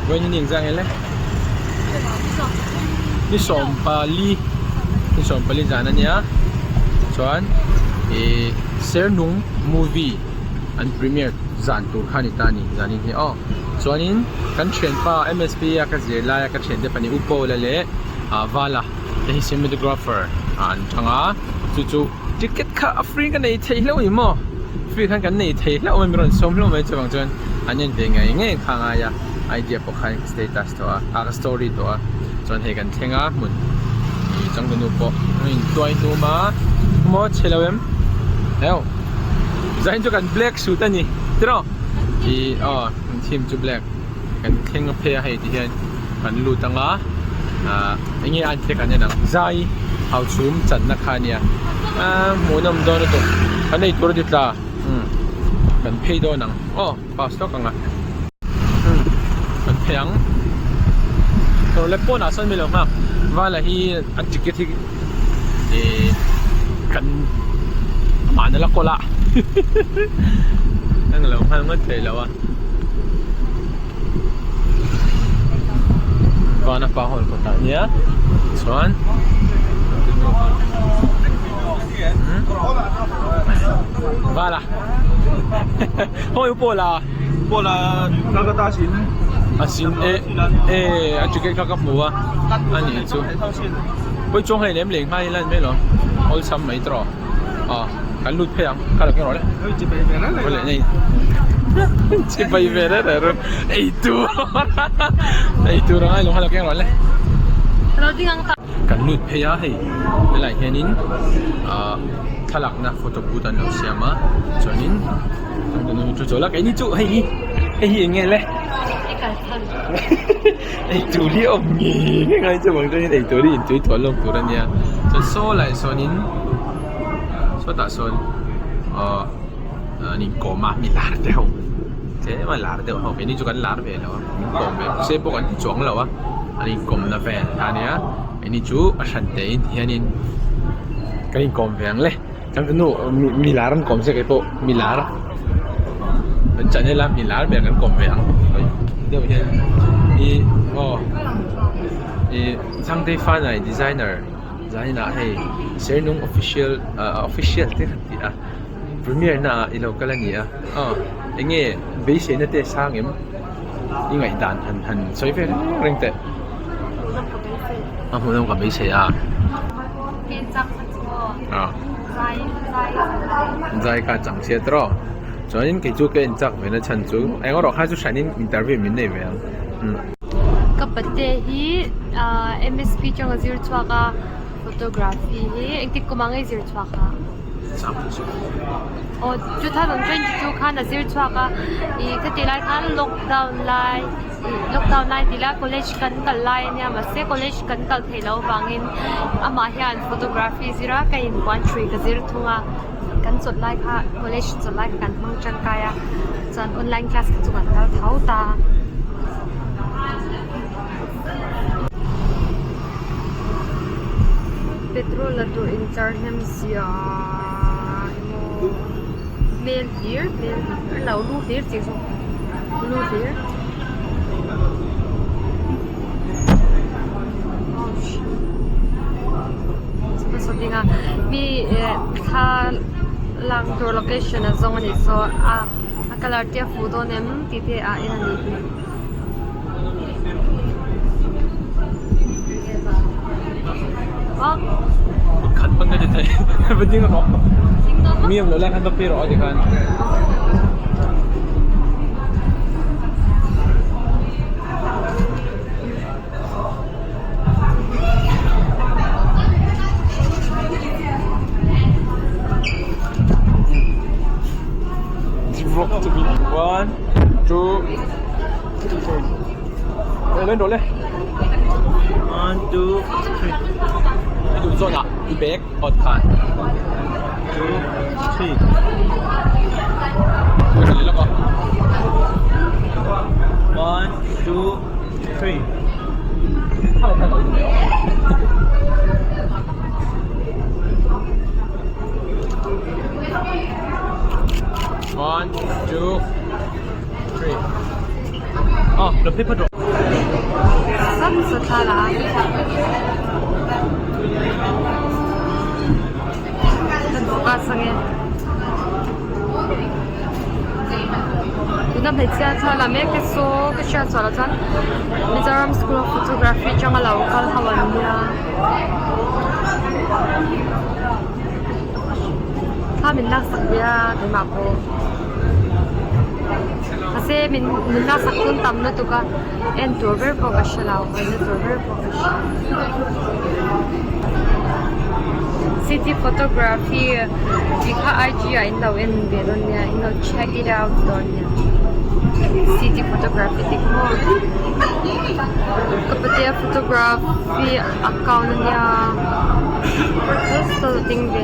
Vawiin hi ni engzah nge le? Ni 14 ni 14 zan a nia chuan ih Sernung movie an premiere zan tur kha a ni ta a ni zanin hi aw chuanin kan thianpa M_S_P a ka zir laia ka thiante pahnih U Paula leh ah Vala te hi cinematographer ah an tang a chu chu ticket kha a free ka nei thei hlauh a ni maw free khan kan nei thei hlauh mai min rawn sawm hlauh mai chuvang chuan an en ve ngei ngei kha a ngai a idea pawh khan ka status tawh a ah ka story tawh a chuan hei kan thleng a hmun ih changtunu pawh a intuai hnum a maw chhe lo em eo zain chu kan black suit a ni tiraw ih aw an theme chu black kan thleng a phei a hei ti hian kan lut ang a ah enge a te kan en ang zai hau chhum channa kha a nia ah hmuhnawm dawn lutuk kan ei tur a ti tla umm kan phei dawn ang aw pass tawk ang a umm kan phei ang tawh le pawnah sawn mi lo nghak vala hi a ticket hi ih kan mahni la kawl a englo nghal ngawt thei lo a. Vana pa hall kawtah nia chuan Vala Hoi Paula Paula Kolkata sin a sin e e a ticket kha ka hmu a ani chu pawih chuang hlei lem leh nghal ila ni mai lo awlsam mai tawh aw kan lut phei ang ka lo keng rawh le aw le nei chibai ve reng reng ru ei tur ei tur a ngai lo ka lo keng rawh le kan lut phei a hei helaiah hianin ah thlalakna photo booth an lo siam a chuanin chu chawl a keini chu hei hi hei hi eng nge le ei tur hi a awm ngei ngei a chuvang chuanin ei tur hi intui tawh lawk tur a nia chuan saw lai sawnin sawtah sawn ahh an inkawm a mi lar te ho tlem a lar deuh ho keini chu kan lar ve lo a min kawm ve se pawh kan ti chuang lo a an inkawm na vel a nia keini chu a hran teh in hianin kan inkawm ve ang le changtunu mi lar an kawm se keipawh mi lar kan channel a mi lar ber kan kawm ve ang deuh hian ih aw ih Changte Fanai designer zaninah hei Sernung official ah official te ka ti a premiere na ah i lo kal a ni a aw eng nge beiseina te a sang em i ngaihdan han han sawi ve reng reng teh a hmuhnawm ka beisei a. Zai kha chang chhiat rawh chuanin kei chu ka en chak ve na chhan chu eng erawh kha chu hranin interview min nei ve ang. Ka pate hi MSP atanga zir chhuak a photography hi engtik kum ah nge zir chhuak a? Aw 2022 khan a zir chhuak a ih khati lai khan lockdown lai Lockdown lai tih la college kan kal lai ania mahse college kan kal theih loh avangin amah hian photography zir a ka inpuan hrui ka zir thung a kan chawlh lai kha college chawlh lai kha kan hmang tangkai a chuan online class te chu kan kal tho ta. Petrol la tur inchar hnem zia emaw hmel hlir hmel lo lu hlir tih zawk. Lu hlir mi eh thla lak tur location a zawng a nih saw a a colour te a fuh dawn em tih te a en a nih hi. Khat pawn ka ti thei va ding rawh mi awm loh lai khan va pe rawh a ti khan. One, two, three. Lên rồi lên. One, two, three. I duh zawn ah i bag awt khan. Two, three. One, two, three. One, two, three. Aw lo phei phawt rawh. Sam sa thla la a. Kan focus ange. Tuna hmeichhia thla la mek te saw ka hriat chhuah loh chuan Mizoram School of Photography atanga lo kal ho an nia. Thla min laksak ve a keimah pawh. Mahse min min laksak hun tam lutuk a en tur ber pawh ka hre lo hawi tur ber pawh ka hre lo. City photography tih kha IG ah in lo en ve dawn nia in lo check it out dawn nia city photography tih kha maw ka patea photography account ania saw ding ve.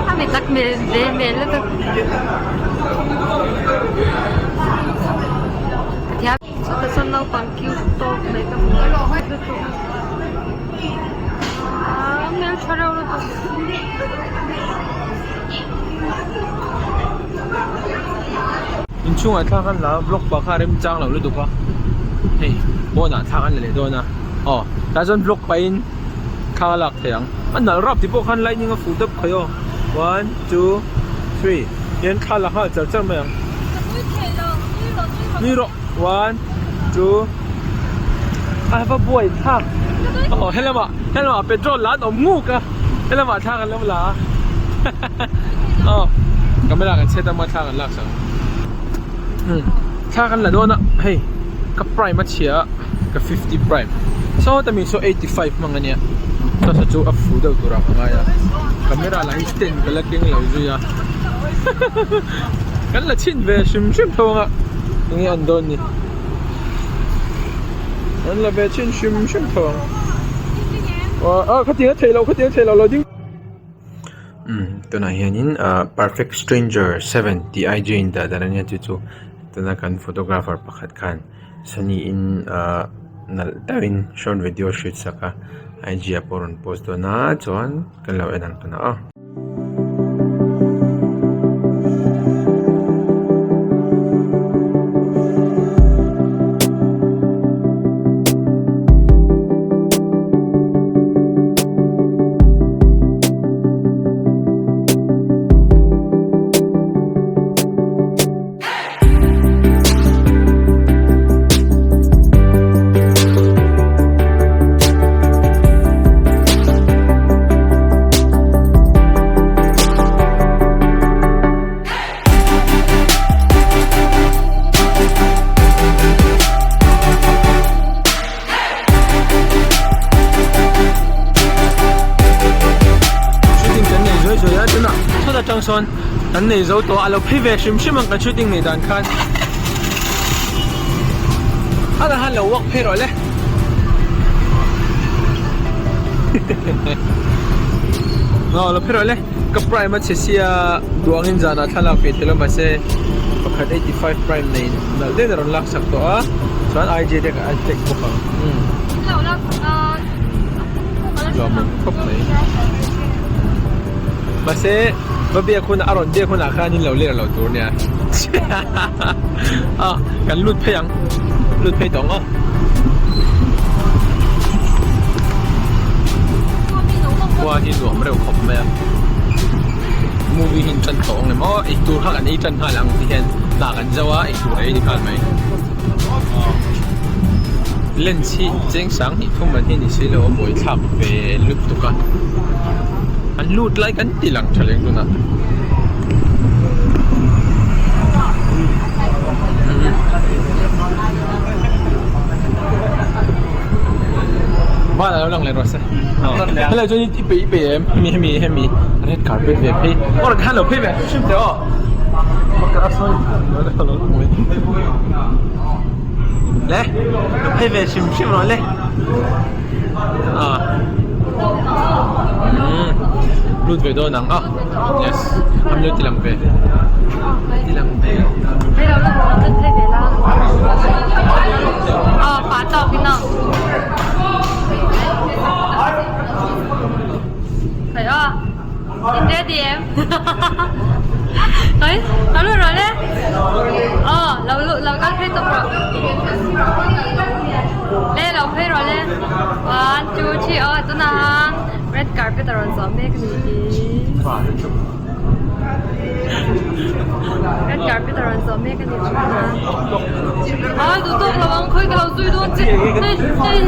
A mi tak hmel ve hmel lutuk. Ka thiam chutah chuan naupang cute tawk mai ka hmu a lutuk aaa hmeltha reuh lutuk. Inchhungah thla kan la a vlog pah kha a remchang lo lutuk a hei pawnah thla kan la leh dawn a aw tah chuan vlog pahin. Thla a lak thei ang. A nalh rap tih pawh khan lightning a fuh deuh khai aw. One, two, three. Hian thla la nghal char char mai ang. Nui rawh. One, two. A va buai thlak. Aw helamah helamah petrol la an awm nguk a. Helamah thla kan lo la a. Aw camera kan set a maw thla kan lak sak ang. Thla kan la dawn a hei ka prime a chhia a. Ka 50 prime saw ta mi saw 85 hmang ania saw saw chu a fu deuh turah ka ngai a camera lah hi stand ka la keng lo zui a kan la chhin ve hrim hrim tho anga enge an dawn ni an la ve chhin hrim hrim tho ang ah khatiang a theih loh khatiang a theih loh lo ding tunah hianin ah perfect stranger 7 tih IG a indah dan ania chu chu tuna kan photographer pakhat khan. Sani in ahh nalh deuhin short video shoot sak a IG ah pawh a rawn post dawn a chuan kan lo en ang tunah aw. Shooting kan nei zuai zuai a tunah chhuat atang sawn kan nei zo tawh a lo phei ve hrim hrim ang kan shooting nei dan khan a la han lo walk phei rawh le aw lo phei rawh le ka prime a chhe sia duangin zanah thlalak ve thei lo mahse pakhat 85 prime nei nalh deuhin a rawn lak sak tawh a chuan IG te a tag bawk ang lawmawm khawp mai mahse va biak hunah a rawn biak hunah khan in lo ler lo tur nia a kan lut phei ang lut phei tawh ang aw. Khua hi nuam reuh khawp mai a movie hi an tan tawh ang em aw eitur kha kan ei tan nghal ang ti hian hna kan zo a eitur a ei ni nghal mai lens hi cheng sang hnih thum an hi ni si lo a buai thlak ve lutuk a an lut lai kan ti lang tha leng tunah. Van a lo lang leh rawh se. Hello chuan i pe i pe em hemi hemi hemi red carpet ve phei aw khan lo phei ve hrim teh aw le lo phei ve hrim hrim rawh le ah lut ve dawn ang a yes am lo ti lang ve ti lang ve Thấy không? In ready em? Oi, lo lut rawh le. Aw, lo lut, lo kal phei tawp rawh. Le, lo phei rawh le. One, two, three, aw, tunah khan red carpet a rawn zawh mek a ni hi. Red carpet a rawn zawh mek a ni thin a. Aw, duh tawk lo ang, khawi ka lo zui dawn che. Hei, hei.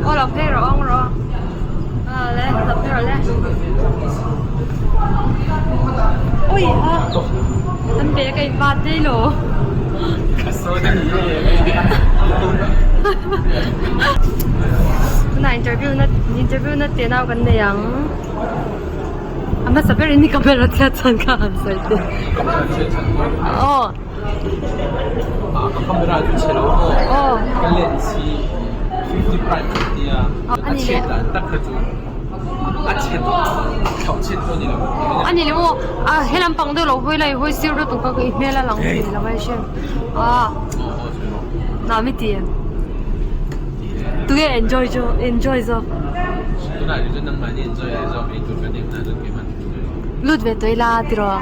Aw, lo phei rawh ang rawh. Aw le, lo phei rawh le. Ui a, an bag a inbat daih lo. Tunah interview na interview na te nau kan nei ang. A hmasa berin i camera chhiat chhan kha han sawi teh. Camera chhiat chhan pawh. Aw. Ah ka camera chu chhe lo maw? Aw. Ka lens hi 50 prime kan tia a chhiat dan tak kha chu a chhe thlauh chhiat pawh ni lo. A ni lo maw? A he lampang deuh lo hawi lai hawi sir lutuk kha i hmel a lang thei lo a hriat. Ah. Nami ti em? Tunge enjoy chu enjoy zawk? Tunah hi chuan nangmahni enjoy ai zawk ei tur kan ei hunah chuan keimah Lut ve tawh ila tiraw?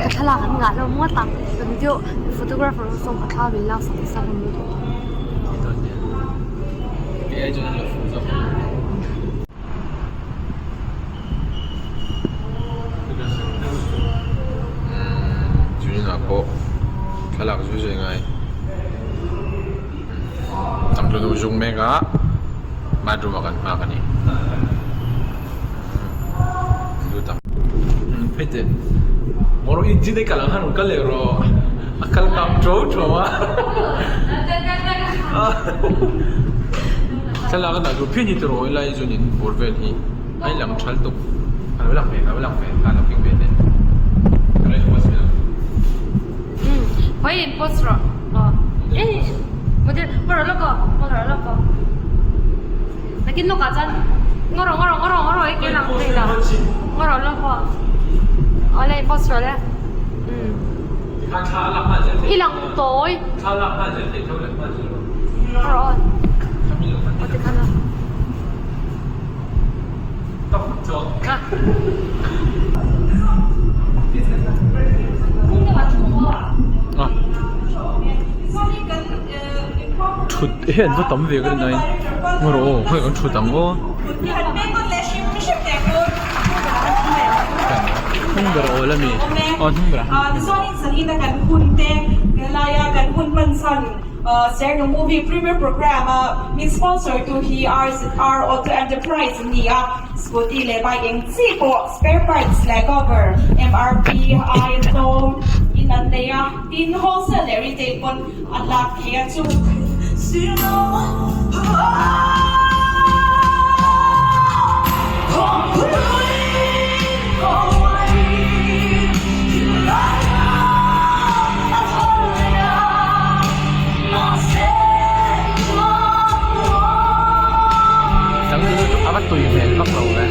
Ka thlalak an ngah lo ngawt a, kan video photographer ho sawn ka thla min laksak nasa hlawm lutuk. Chunah pawh thlalak zui zui ngai tam chu nu zung mek a bathroom ah kan nghak a ni lut ang phei teh maw rawh engine a kal ang khan rawn kal leh rawh a kal kang ṭo ṭo a thlalak a dah tur phian hi tiraw helai chuanin bawr vel hi. A in lang thal tuk a lo lang ve a lo lang ve a lo keng ve nen ka lo in post ve ang. Umm khawi in post rawh aw ei model ngaw rawh lawk aw ngaw rawh lawk aw nakin lawkah chuan ngaw rawh ngaw rawh ngaw rawh ngaw rawh i ke lang thei lo ngaw rawh lawk aw aw le in post rawh le umm i lang tawi ngaw rawh aw aw tikhan aw. Thut hi an va tam ve ka rin aiin ngaw rawh aw khawi kan thut ang aw hnung ber awl ami aw hnung berah Serno Movie Premiere Programme a min sponsor tu hi RZR Auto Enterprise an ni a, scooty leh bike eng chi pawh spare parts leh cover, MRP, ai tlawm in an nei a, tin wholesale leh retail pawn an lak thei a chu. A va tui hmel vak lo ve.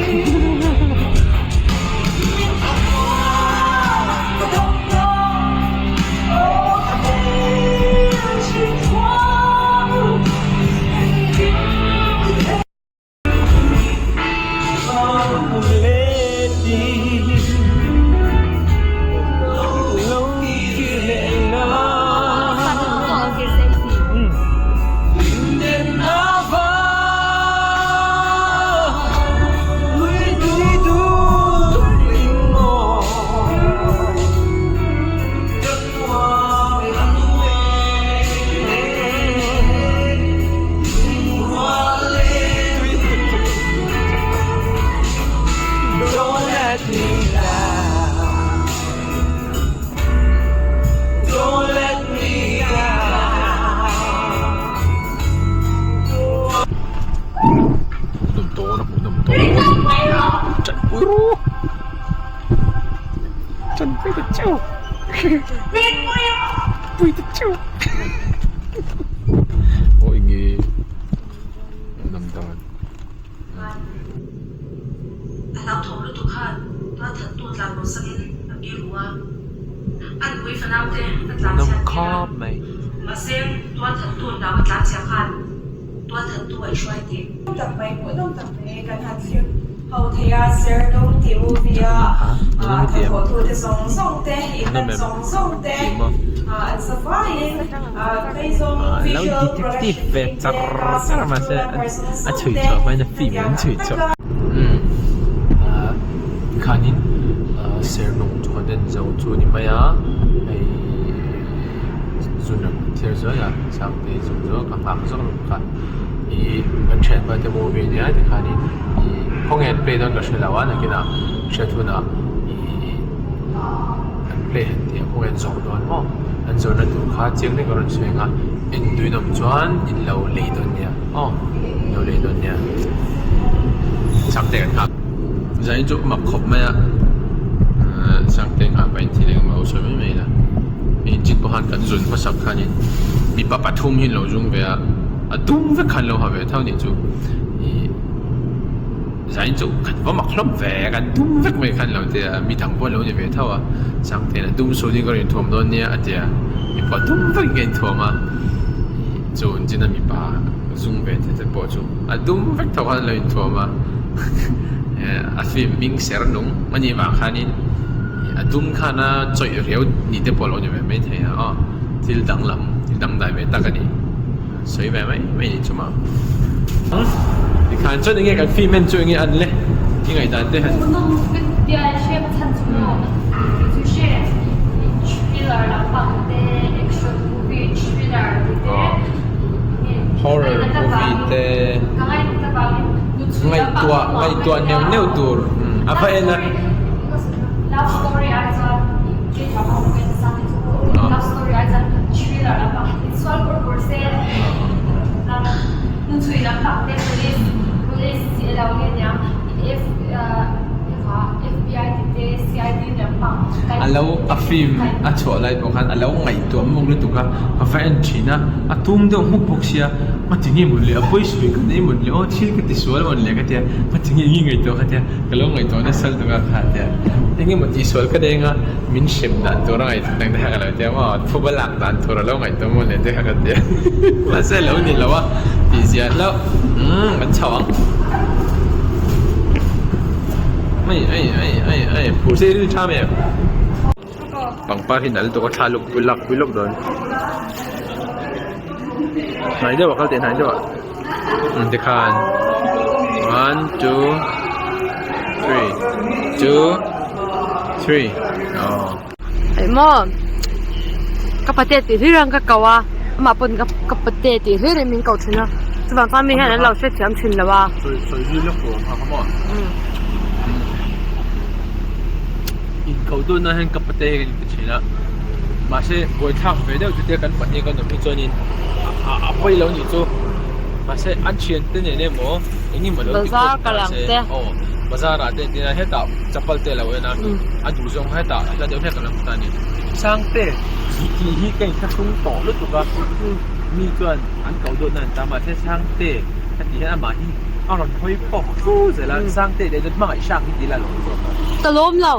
Aw eng nge lam dan. A hlauthawm lutuk khan. Tualthattu tlanbosanin a biru a, a nupui fanaute a tlanchhiat tir a, mahse tualthattu hlau a tlanchhia khan tualthattu a i hruai tih. Tak mai hmuhnawm tak mai kan han thlir ho thei a, Sernung tih movie a a thawhthawhtute zawng zawng te, inlan zawng zawng te an sa faiin Tleizawng visual production team te, cast and crew member zawng zawng te hetiang ang taka. Tikhanin Sernung chu kan en zo chu a ni mai a, hei zun an thiar zuai a, Sangtei zun chu ka nghak zawk lutuk kha. Ih kan thianpa te movie ania tikhanin ih khawnge an play dawn ka hre lo a nakinah hriat hunah ih an play han tih ang khawnge an zawrh dawn maw an zawrhna tur kha chiang deuh ka rawn sawi ang a en duin awm chuan in lo lei dawn nia aw in lo lei dawn nia Sangte kan nghak zanin chu mak khawp mai a ahh Sangte nghah pahin thil engemaw lo sawi mai mai ila engchik pawh khan kan zun hmasak khanin mipa pathum hi an lo zung ve a a dum vek khan lo ha ve tho nih chu ih zain chu kan va mak hlawm ve kan dum vek mai khan lo tia mi dang pawh an lo ni ve tho a Sangte'n a dum sual in ka rawn inthuam dawn nia a tia mipa dum vek in ka inthuam a ih chu an chin a mipa zung ve te te pawh chu a dum vek tho khan an lo inthuam a a film hming ser nung a nih vang khanin ih a dum khan a chawih riau ni te pawh a lo ni ve maithei a aw thil danglam thil dangdai ve tak a ni. Sawi ve mai mai ni chuma. Tikhan chuan enge kan film en chu enge an le i ngaihdan te han. Hmuhnawm ka tia i hre chhan chu maw chu hre thriller lampang te action movie thriller ti te horror movie te ka ngaihtuah vangin nutchhui lampang ngaihtuah ngaihtuah neuh neuh tur a va en a love story ai chuan K-drama ho en nasa te chu love story ai chuan thriller lampang Sual bawrh bawrh se lam hnuchhui lam pang te police police tih a lo nge niang F FBI tih te CID lam pang kan A lo a film a chhuah lai pawh khan a lo ngaihtuah muk lutuk a ka va en thin a a tum deuh hmuk bawk sia ngati nge mawn le a pawi sawi ka nei mawn le aw thil ka ti sual mawn le ka tia ngati nge nge ngaihtuah ka tia ka lo ngaihtuah nasa lutuk a kha tia engemaw tihsual ka deng a. Min hrem dan tur a ngaihtuah tak te kha ka lo ti a maw, thuba lak dan tur a lo ngaihtuah maw le te kha ka ti a, mahse lo ni lo a tih zia hlauh umm kan chho ang. Ai ai ai ai ai phur se rin tha mai em. Pangpar hi nal tawk a thla luk lak pui lawk dawn. Hnai deuh ah kal teh hnai deuh ah umm tikhan one two three two three aw. Emaw ka pate tih hlir ang ka ko a amah pawn ka ka pate tih hlir in min ko thin a chuvang chuan mi hian an lo hrethiam thin lo a. Sawi sawi zui lawk tur ang kha maw. Inkoh dawn ah hian ka pate hi kan inti thin a mahse buaithlak ve deuh chutia kan pahnih kan awm hi chuanin a pawi lo nih chu mahse an thian te nen emaw eng emaw lo ti khawp ta se aw bazar ah te entir a hetah chapal te a lo en a a duh zawng hetah hla deuh hlek a lo hmu ta a ni Sangte tih hi ka inthlahrung tawh lutuk a mi chuan an koh dawn na an ta mahse Sangte a tih hian amah hi a rawn hawi phawk thu zel a Sangte leh chuan hmangaih hrang hi tih ila a lo zawk a. Ka lawm lo.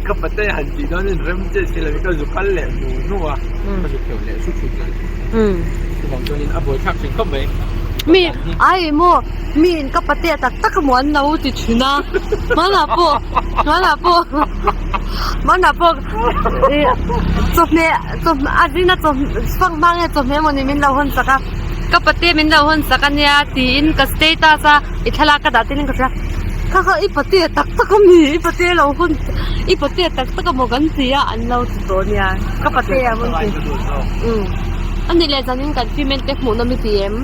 Ka pate han tih dawn in rem chiah si lo in ka zu kal leh hnu hnu a ka zu kheuh leh hrut hrut zel. Chuvang chuan in a buaithlak thin khawp mai. Mi ai maw mi in ka pate tak tak emaw an lo ti thin a hmanah pawh hmanah pawh hmanah pawh ih chawhmeh chawhmeh a zin a chawhmeh fang hma nge chawhmeh emaw ni min lo hawn sak a ka pate min lo hawn sak ania tiin ka status a i thlalak ka dah tel in ka hria kha kha i pate tak tak a mi i pate lo hawn i pate tak tak emaw kan ti a an lo ti tawh ania ka pate a rawn ti umm a ni leh zanin kan film en te hmuh nawm i ti em.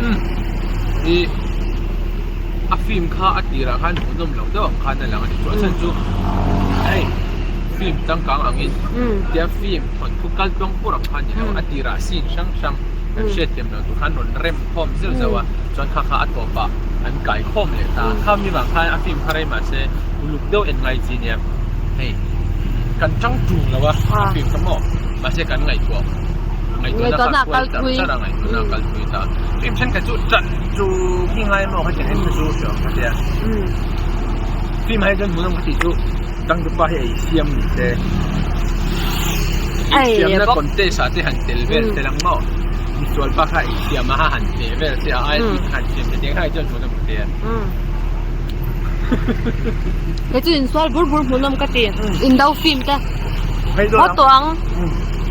Umm i a film kha a tirah khan hmuh nawm loh deuh ang khan a lang a ni chu a chhan chu hei film changkang angin tia film thawnthu kal tluang pur ang khan ni lo a tirah scene hrang hrang kan hriatthiam loh tur khan rawn rem khawm zeuh zeuh a chuan kha kha a tawpah an kai khawm leh ta kha mi vang khan a film kha rei mahse uluk deuh en ngai chi nia hei kan tang tung lo a a film kha maw mahse kan ngaihtuah ngaihtuahna kha hruai char char a ngaihtuahna a kal thui ta film thenkhat chu tan chu hi ngai maw kha ti en chu hre awm kha tia. Film ah hi chuan hmuhnawm ka tih chu changtupa hi ei siam ni se. Ei siamna contest ah te han tel vel se lang maw? Misual pa kha ei siam a han hneh vel se a aia tui han siam se tiang kha hi chuan hmuhnawm ka ti a. Kei chu insual bur bur hmuhnawm ka ti. Indo film te. Haw tawh ang.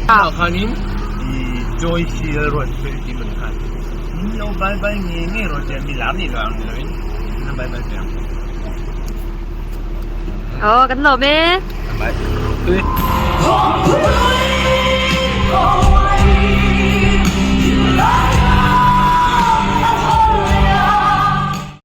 Tunah khanin Joy Seal Road chu tih maw ni khan. Min lo bye bye ngei ngei rawh tia mi lar nih loh ang ni loin min lo bye bye ve ang. Aw kan lawm e. Bye. Tui.